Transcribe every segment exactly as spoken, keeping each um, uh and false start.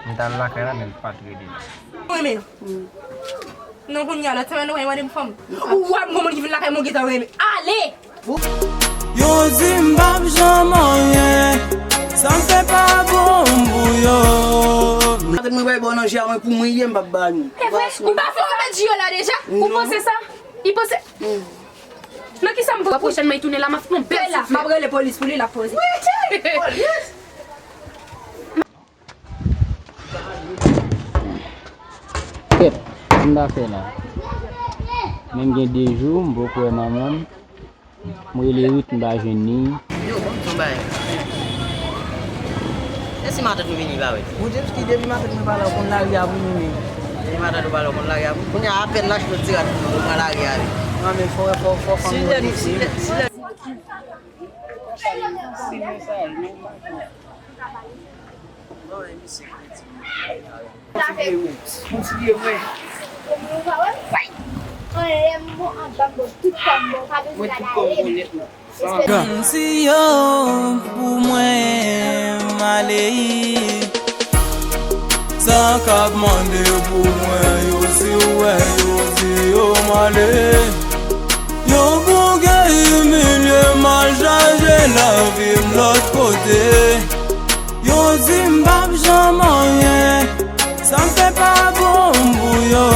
M t al lakay la, men l pa t rele m. Renmen. Non, kounye a, lòt semèn, nou konn mande m fanm. Ou wè m gon moun ki vin lakay mwen, ou gentan renmen. Ale! Yo di m p ap janm anyen, sa m fè pa bon pou yo. Matant mwen bay bò nan je a mwen pou mwen ye m p ap ba nou. Se vre, ou pa fè yon mèt jiyo la deja? Ou panse sa? Li panse. Nan kisa m pran pwochènman li tounen la, m ap fè yon bèl la. M ap rele polis pou li, l ap poze. Kèt, sa m ta fè la? Menm gen de jou, m poko wè manman m. M rele Ruth, m pa jwenn li. Yo, bon, bon bagay. Èske matant nou vini, pa vre? Bon, James, ki depi matant mwen pa la, ou konn lari a pou nou menm. Depi matant ou pa la, ou konn lari a pou. Kounye a, apèn l achte yon ti rad pou nou, pran lari a, wi. Non, men fò, fò, fò, fò nou rete. Kòmsi yo pou mwen m ale. Sa k ap mande pou mwen, yo di w wè, yo di yo m ale. Yo bouke imilye m al chache lavi m lòt kote. Yo di m p ap janm anyen, sa m fè pa bon pou yo.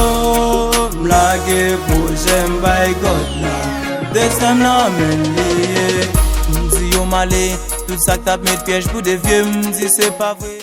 M lage pwojè m bay God la, desten m nan men l li ye. M di yo m ale, tout sa k t ap met pyèj pou devye m, m di se pa vre.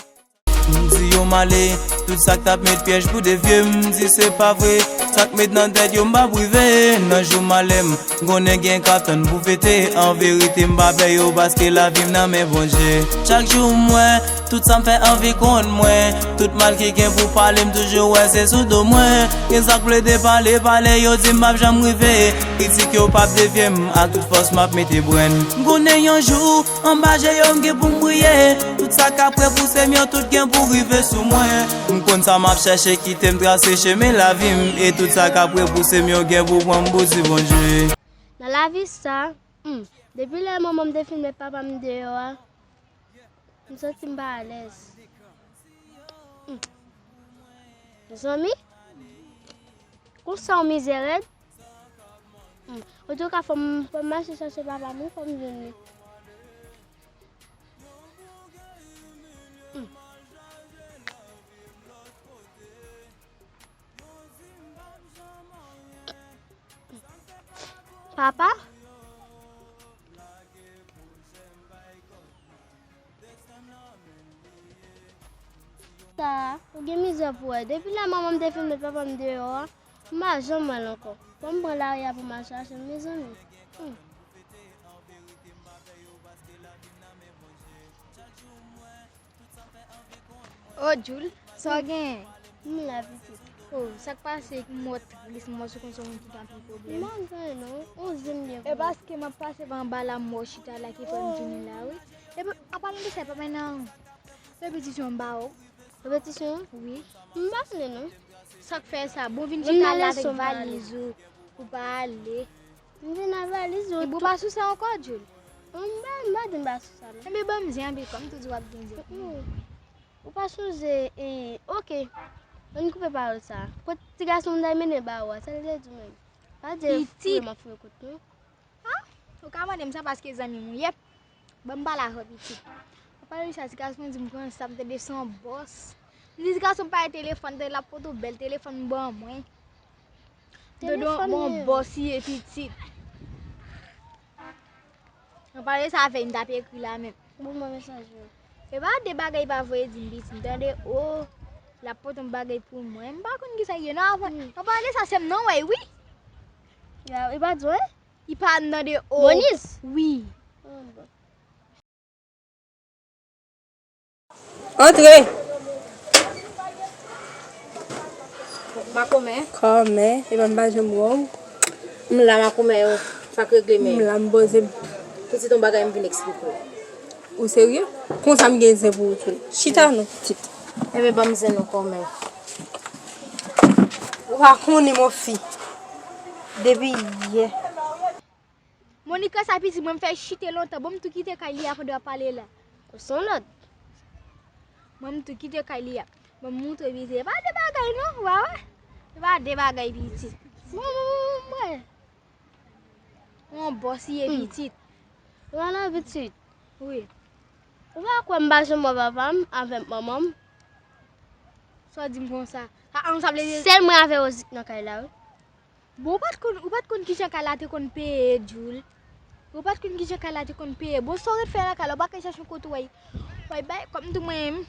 M di yo m ale, tout sa k t ap met pyèj pou devye m, m di se pa vre. Sa k met nan tèt yo m p ap rive, nan jou malè m, m konnen gen k ap tann pou fete. An verite m pa pè yo paske lavi m nan men Bondye. Chak jou m wè tout sa m fè anvi kont mwen, tout mal ki gen pou pale m toujou wè se sou do mwen. Gen sa k plede pale, pale yo di m p ap janm rive. Kritik yo p ap devye m, ak tout fòs m ap mete brenn. M konnen yon jou anba je yo m gen pou m briye. Tout sa k ap repouse m yo tout gen pou rive sou mwen. M konn sa m ap chèche kite m trase chemen lavi m. E tout sa k ap repouse m yo gen pou pran m pou di Bondye. Nan lavi sa, hmm, depi lè manman m te fin met papa m deyò a, m santi m pa alèz. Hmm. Mezanmi, konsa yon mizè rèd. Hmm. Antouka, fò m, fò m mache chache papa m, wi, fò m jwenn li. Hmm. Papa? Sa, ou gen mizè pou wè. Depi lè manman m te fin met papa m deyò a, m pa janm wè l ankò. Fò m pran lari a pou m al chache l, mezanmi. Hmm. O Djoul, sa w genyen? M la, pitit. O, sa k pase? M wè w tris, m wè w sou konn se yon moun ki gen anpil pwoblèm. M pa gen anyen non, yon zen m gen pou ou. E paske m ap pase pa anba la, m wè w chita la ki fè m vini la, wi. Epi, an palan de sa, e pa gen nan repetisyon m ba w. Repetisyon? Wi. M pa vle non. Sa k fè sa? Bon, vin chita la avèk valiz ou, ou pa ale. M vin ak valiz ou. Epi w pa sou sa ankò, Djoul? M pa, m pa di m pa sou sa non. Enben ban m zen anpil kòb, m tou di w ap gen zen. Ou pa sonje, e, oke. Ann koupe pawòl sa. Kot ti gason m t al mennen ba ou a, sa l te di w menm? Pa di l foure m ap foure kot nou. Ha? Ou ka mande m sa paske zanmi m ou ye. Ban m pale avè w pitit. An palan de sa, ti gason di m konsa, m tande se yon bòs. M di ti gason pa gen telefòn, tande l ap pote yon bèl telefòn ban mwen. Telefòn mwen. Yon bòs li ye pitit. An palan de sa, avè l m t ap ekri la menm. Ban mwen mesaj ou. E pa de bagay pa voye di m pitit, m tande, o, l ap pote yon bagay pou mwen. M pa konn kisa l ye non, avan. An palan de sa, se m nan wè, wi. E pa di w, en? Li pa anndan de o. Monis? Wi. Ah, bon. Antre. Makomè. Kòmè, e pa m pa janm wè w. M la, makomè, sa k regle men. M la, m poze m. Pitit, yon bagay m vin eksplike w. Ou serye? Konsa m gen zen pou ou tou. Chita non, pitit. Enben, ban m zen ou kòmè. Ou pa konnen, mon fi. Depi yè. Monika, sa pitit mwen, m fè chite lontan. Bon, m tou kite kay li a pandan w ap pale la. Ou se yon lòt. Mwen, m tou kite kay li a. Bon, m montre pitit. E pa de bagay non, ou pa wè? E pa de bagay pitit. Bon, bon, bon, bon, bon. Yon bòs li ye pitit. Ou pa nan pitit? Wi. Ou pa kwè m pa janm wè papa m avèk manman m? Sa w di m konsa? Sa, sa vle di sèl mwen avè Rozik nan kay la, wi. Bon, ou pa t konn, ou pa t konn kijan kay la te konn peye, Djoul. Ou pa t konn kijan kay la te konn peye. Bon, sa w ret fè nan kay la, ou pa ka chache yon kote w al. W al bay, kòm tou mwen,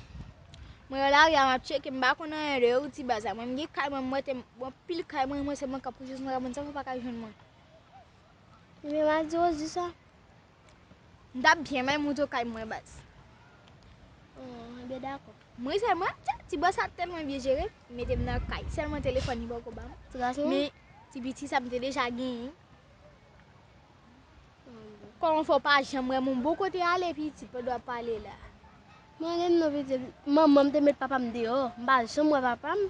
mwen nan lari a, m ap tcheke, m pa konn anyen de ou ti baz la. Mwen, m gen kay mwen, m wè te, m, anpil kay mwen, mwen sèlman k ap kouche sou mwen, sa fè w pa ka jwenn mwen. Men m a di Rozi sa. M t ap byen bay moto kay mwen baz. Oh, ebyen dakò. Mwen sèlman, ti, ti bòs sa tèlman byen jere, li mete m nan kay. Sèlman telefòn li poko ba m. Ti gason? Men ti piti sa m te deja genyen. Kòman fè w pa janm wè m yon bon kote ale pitit pandan w ap pale la? Mwen menm non pitit, manman m te met papa m deyò, m pa janm wè papa m.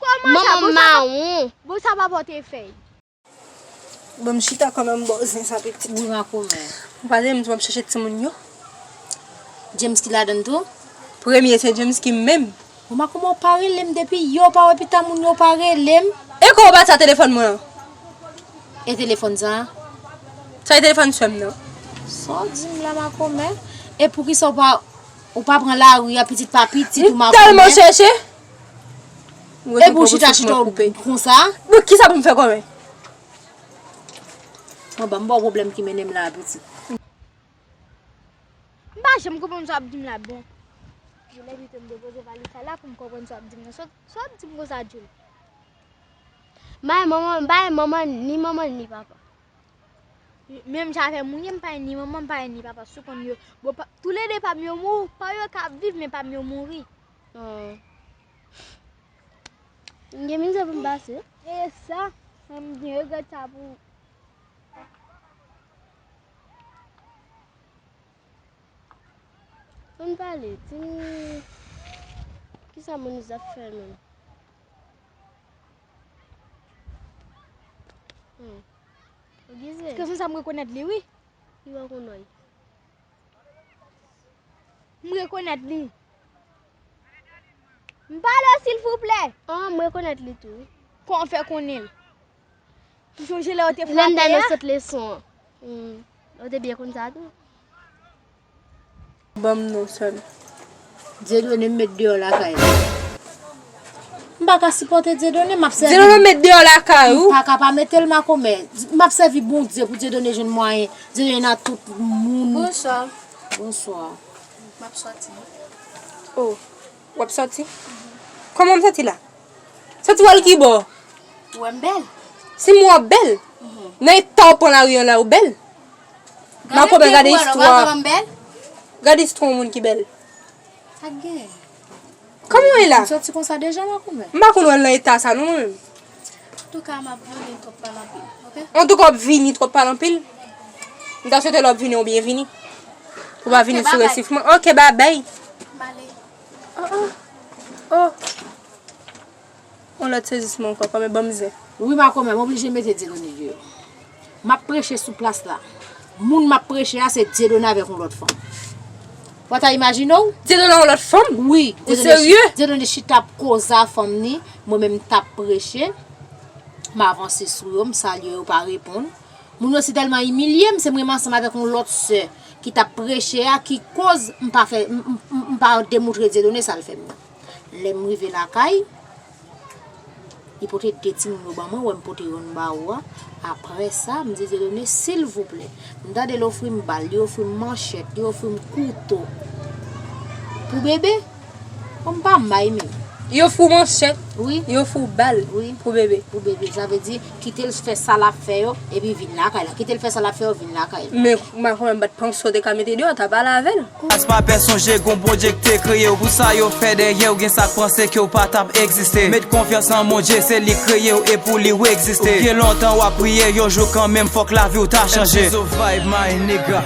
Kòman sa? Manman m mawon. Bon sa papa w te fè? Bon, m chita kanmenm bò zen sa pitit. Wi, makomè. Ou pa tande m di w ap chache timoun yo? James ki ladann tou? Premye se James ki menm. Bon, makomè, w pa rele m depi yè, w pa wè pita moun yo pa rele m. E kò w bat sa telefòn mwen an? E telefòn sa? Sa e telefòn sè m nan. Sa w di m la, makomè? E poukisa w pa, ou pa pran lari a pitit pa pitit ou, makomè? M tèlman chèche. E pou w chita chita w konsa? Bon, kisa pou m fè kòmè? Mwen ban m ba w pwoblèm ki mennen m la a pitit. M pa janm konprann sa w ap di m la, bon. Jilè pito m depoze valiz sa la pou m konprann sa w ap di m nan. Sa w ap di m konsa, Jilè? M pa gen manman, m pa gen manman, ni manman, ni papa. Menm jan avè m ou ye, m pa gen ni manman, m pa gen ni papa. Si w konn yo, bon, pa, toulede pa m yo mouri, pa yo ka ap viv, men pa m yo mouri. Oh. M gen mizè pou m pase. E sa, mwen m gen regrèt sa pou ou. Ann pale, di m kisa Monis ap fè menm? Hmm. Ou gize? Paske se sa m rekonèt li, wi. Li wè w konn wè l. M rekonèt li. M pale w silvouplè. An, m rekonèt li tou, wi. Kòman w fè konnen l? Ou sonje lè w te frape a? Lè m t al nan sant leson an. Hmm. Ou te byen konn sa tou. Ban m non sè m. Dieudonné m met deyò lakay la. M pa ka sipòte Dieudonné, m ap sèvi. Dieudonné w met deyò lakay ou? M pa ka pa mete l makomè. M ap sèvi Bondye pou Dieudonné jwenn mwayen. Dieudonné nan tout moun. Bonswa. Bonswa. M ap sòti. Oh, w ap sòti? Kòman m sòti la? Sòti w al ki bò? Ou wè m bèl? Si m wè w bèl? Mhm. Nan eta w pran lari an la, ou bèl? Makomè, gade istwa. Gade istwa yon moun ki bèl. Sa k gen? Kòman w ye la? M sòti konsa deja, makomè. M pa konn wè l nan eta sa non, mwen menm. Antouka, m ap vini, twòp pale anpil, oke? Antouka, w ap vini, twòp pale anpil. M ta swete lè w ap vini, w byen vini. Ou pa vini sou resif mwen. Oke, babay. M ale. Oh, oh. Oh. Yon lòt sezisman ankò, kòmè ban m zen. Wi, makomè, m oblije mete Dieudonné deyò. M ap preche sou plas la. Moun m ap preche a, se Dieudonné avèk yon lòt fanm. Ou pa ta imajine w? Dieudonné yon lòt fanm? Wi. Ou serye? Dieudonné chita ap koze a fanm ni, mwen menm m t ap preche. M avanse sou yo, m salye yo, yo pa reponn. Moun yo si tèlman imilye m, se mwen menm ansanm avèk yon lòt sè ki t ap preche a, ki koz m pa fè, m, m, m, m pa demontre Dieudonné sa l fè m nan. Lè m rive lakay, li pote de timoun yo ban mwen, wè m pote yonn ba ou a. Apre sa, m di Dieudonné, silvouplè. M tande l ofri m bal, li ofri m manchèt, li ofri m kouto. Pou bebe, bon, m pa may menm. Yo ofri w manchèt, wi, yo ofri w bal, wi, pou bebe. Pou bebe, sa vle di, kite l fè sa l ap fè yo, epi vin lakay la. Kite l fè sa l ap fè yo, vin lakay la. Men, makomè m pa t panse w te ka mete deyò, ta pale avè l. As pa pè sonje gon Bondye k te kreye w, pou sa yo fè dèyè w, gen sa k panse ke w pa t ap egziste. Met konfyans nan Bondye, se li k kreye w, e pou li w egziste. Ou gen lontan w ap priye, yon jou kanmenm fòk lavi w ta chanje. M C Zo vibe, my nigga.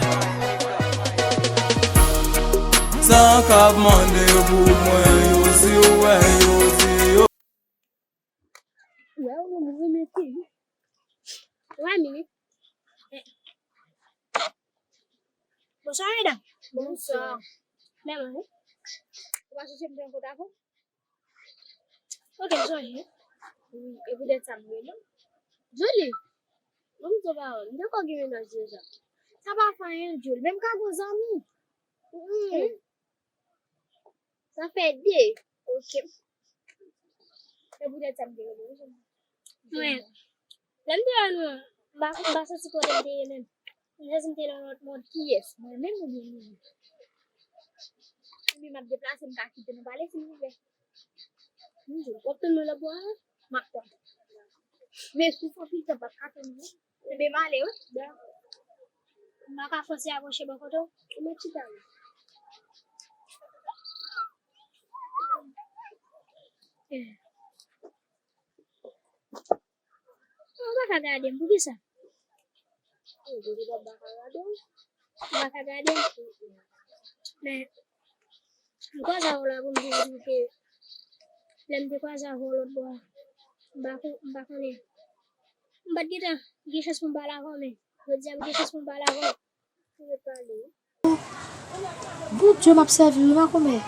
Sa k ap mande pou mwen, yo di w wè, yo di yo. Wè, ou remete. Wè, mini. Bonswa, medam. Bonswa. Mèm, wi. Ou pa chèche m fè yon foto avè w? Ok, m sonje. Wi, e poutèt sa m rele w. Julie, ban m di w pawòl, m te kwè w gen mennaj deja. Sa pa fè anyen, Julie, men m ka gen zanmi. Hmm. Sa fè de. Ok. Se poutèt sa m te rele w. Mwen, lè m te wè nou, m pa, m pa santi kote m te ye menm. M santi m te nan lòt mond. Kiyès? Mwen menm oubyen li menm? Epi m ap deplase, m ka kite nou pale, silvouplè? M di w, w ap tann mwen lòtbò a? M ap tann. Men si w fè anpil tan, m p ap ka tann ou. Enben, m ale, wi. Dakò. M pa ka fòse apwoche bò kote w. Ou mèt chita, wi. Eh. Ou pa ka gade m, poukisa? Ou pa ka gade m? Men, m kwaze avè w la pou m di w ke lè m te kwaze avè w lòt bò a, m pa kon-, m pa konnen. M pa t gentan gen chans pou m pale avè w, men jodi a m gen chans pou m pale avè w. Ou mèt pale, wi. Bondye m ap sèvi wi, makomè.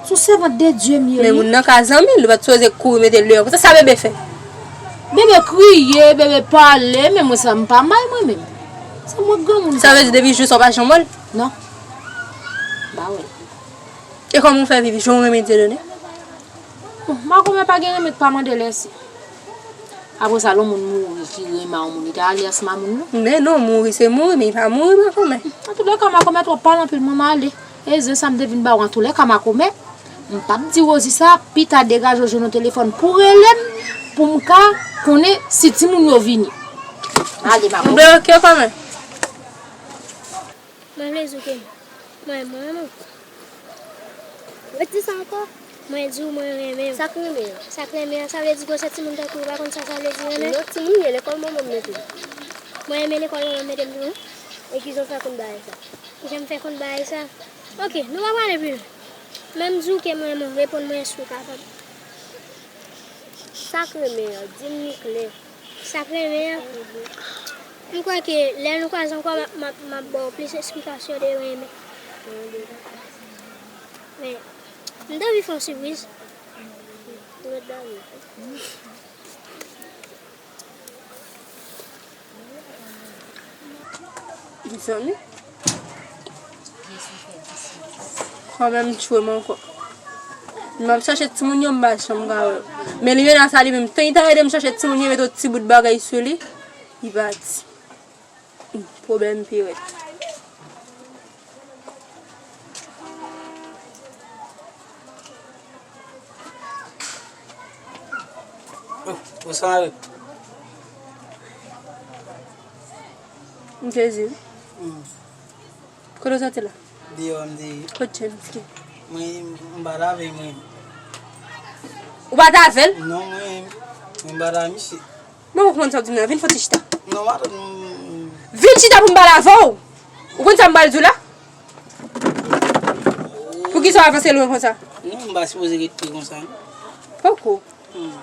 Se yon sèvant de Dye m ye wi. Men moun nan ka zanmi l, ou pa t sipoze kouri mete l deyò konsa. Sa bebe fè? Bebe kriye, bebe pale, men mwen sa m pa may mwen menm. Se mwen k granmoun. Sa vle di depi jou sa w pa janm wè l? Non. M pa wè l. E kòman w fè viv? Jan w renmen Dieudonné? Bon, makomè pa gen renmen k pa mande lèse. Apre sa, lè yon moun mouri ki renmen yon moun, li ta alyas mamoun non. Men non, mouri se mouri, men li pa mouri makomè. Antoulèka, makomè twòp pale anpil, mwen m ale. E zen sa m te vin ba w antoulèka, makomè. M p ap di Rosie sa, pita degaje w jwenn yon telefòn pou rele m, pou m ka konnen si timoun yo vini. Ale, makomè. M bloke w kanmenm. Mwen vle di w ke mwen, mwen renmen w. Redi sa ankò. Mwen di w mwen renmen w. Sa k renmen an? Sa k renmen an, sa vle di gwosè timoun tankou w pa konn sa sa vle di renmen? Non, timoun ye lekòl manman m mete m. Mwen renmen lekòl manman m mete m tou wi. E kijan w fè konn bagay sa? Kijan m fè konn bagay sa? Ok, nou pa prale pi lwen. Lè m di w ke mwen renmen w, reponn mwen èske w kapab. Sa k renmen an, di m li klè. Sa k renmen an? M kwè ke lè nou kwaze ankò, m ap, m ap, m ap ba w plis esplikasyon de renmen. Men, m t anvi fè yon sipriz. Mezanmi. Kòmè m tchwe m ankò. M ap chache timoun yo, m pa janm ka wè yo. Men Limena sa li menm, tan li ta ede m chache timoun yo, mete yon ti bout bagay sou li, li pati. Pwoblèm pi rèd. Oh, ou sa ale? M te di. Hmm. Kote w soti la? Deyò m te ye. Kot James ki? Mwen, m pa t avè l, mwen. Ou pa t avè l? Non, mwen, mwen pa t avè misye. Mwen konprann sa w di m nan. Vin fè yon ti chita. Non, madanm. Vin chita pou m pale avè w. Ou konn sa m pral di w la? Poukisa w avanse lwen konsa? Non, m pa sipoze ret pre konsa, non. Poko. Hmm.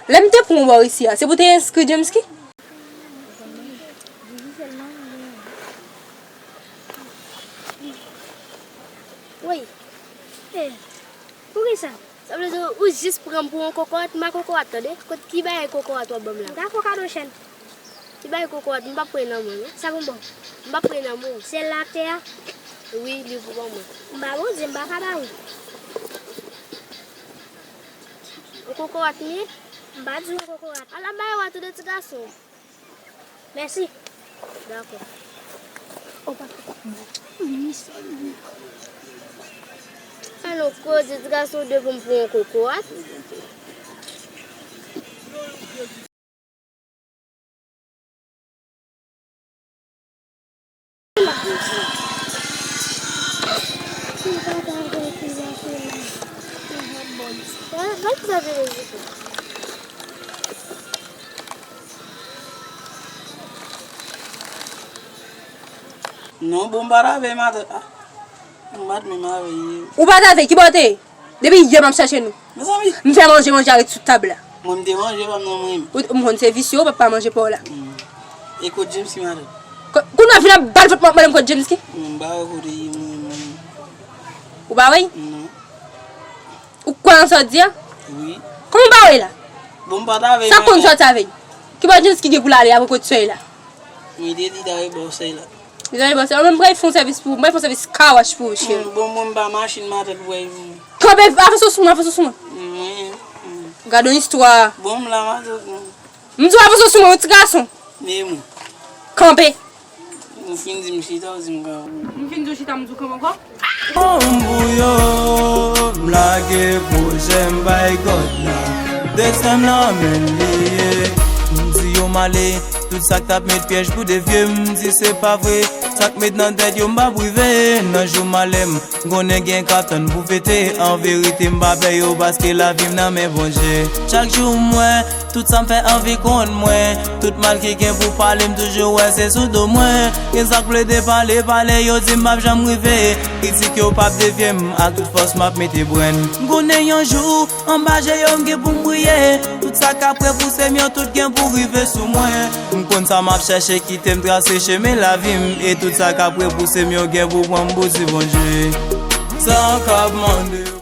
Lè m te pran w bò isi a, se pou te enskri James ki? Woy. Eh, poukisa? Sa vle di ou jis pran m pou yon kokorat, m pa kokorat tande. Kot ki bagay kokorat w ap ban m la? M ka fè w kado chèn. Ki bagay kokorat, m p ap pre nan men w non. Sa pou m ba w? M p ap pre nan men w. Sèl la ak tè a? Wi, li pou ban mwen. M pa Bondye, m pa ka ba ou. Yon kokorat m ye? M pa di w yon kokorat. Al ap bay wa tande ti gason. Mèsi. Dakò. Fè nou koze ti gason de pou m pran yon kokorat. Non, bon, m pa t avè matant. Ah, m pa t menm avè l. Ou pa t avè, ki bò w te ye? Depi yè m ap chache nou. Mezanmi. M fè manje, manje a ret sou tab la. Mwen, m te manje pa m nan mwen. Ou, m konn se visye, ou p ap pa manje pa w la. Hmm. E kot James ki madanm? Ko-, kounye a vin ap bat vant mwen, mande m kot James ki? Hmm, m pa wè kote l ye, mwen, mwen. Ou pa wè l? Non. Ou kwè nan sa w di a? Wi. Kòman w pa wè la? Bon, m pa ta vle. Sa konn sòti avè l? Ki bò James ki gen pou l ale apre kote sèy la? Mwen te di ta vle ba w sèy la. Mezanmi, bò, se mwen, m pral fè w sèvis pou, m pral fè w sèvis kawash pou ou, cheri. Bon, mwen m pa machin matant pou wè yon. Kanpe, avanse w sou mwen, avanse w sou mwen. Mwen. Gade yon istwa. Bon, m la matant mwen. M di w avanse w sou mwen, yon ti gason. Men mwen. Kanpe. Ou fin di m chita, ou di m ka. M fin di w chita, m di w kanpe ankò. Bon pou yo, m lage pwojè m bay God la. Desann nan men li ye. M di yo m ale, tout sa k t ap met pyèj pou devye m, m di se pa vre. Sa k met nan tèt yo m p ap rive. Nan jou m ale m, m konnen gen k ap tann pou fete. An verite m pa pè yo paske lavi m nan men Bondye. Chak jou m wè tout sa m fè anvi kont mwen. Tout mal ki gen pou pale m toujou wè se sou do mwen. Gen sa k plede pale, pale yo di m p ap janm rive. Kritik yo p ap devye m, ak tout fòs m ap mete brenn. M konnen yon jou, anba je yo m gen pou m briye. Tout sa k ap repouse m yo tout gen pou rive sou mwen. M konn sa m ap chèche kite m trase chemen lavi m. E tout sa k ap repouse m yo gen pou pran m pou di Bondye. Sa k ap mande.